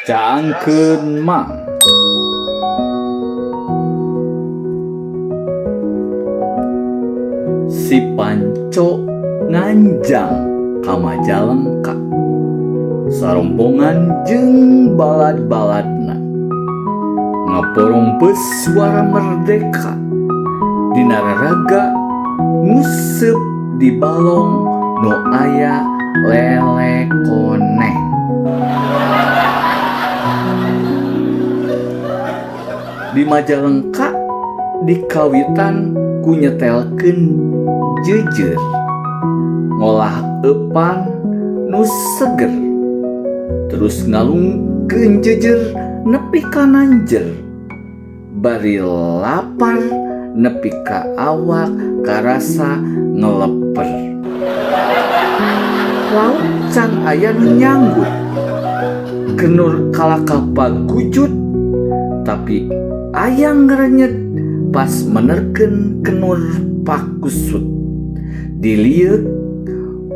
Caangkeun Mang. Si Panco nganjang ka Majalengka sarombongan jeung balad-baladna ngaporongpeus suara merdeka dina raraga nguseup di balong nu aya lele koneng. Di Majalengka dikawitan ku nyetelkeun jeujeur ngolah eupan nu seger terus ngalungkeun jeujeur nepi ka nanjer bari lapar nepi ka awak karasa ngeleper. Lauk can aya nu nyanggut kenur kalakah pagujud tapi aya ngrenyet pas menerkeun kenur pakusut dilieuk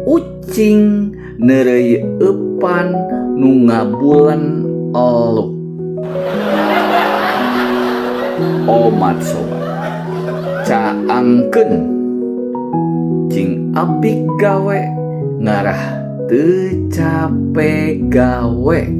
ucing neureuy eupan nu ngabulen eluk. Omat sobat caangkeun cing apik gawe ngarah teu cape gawe.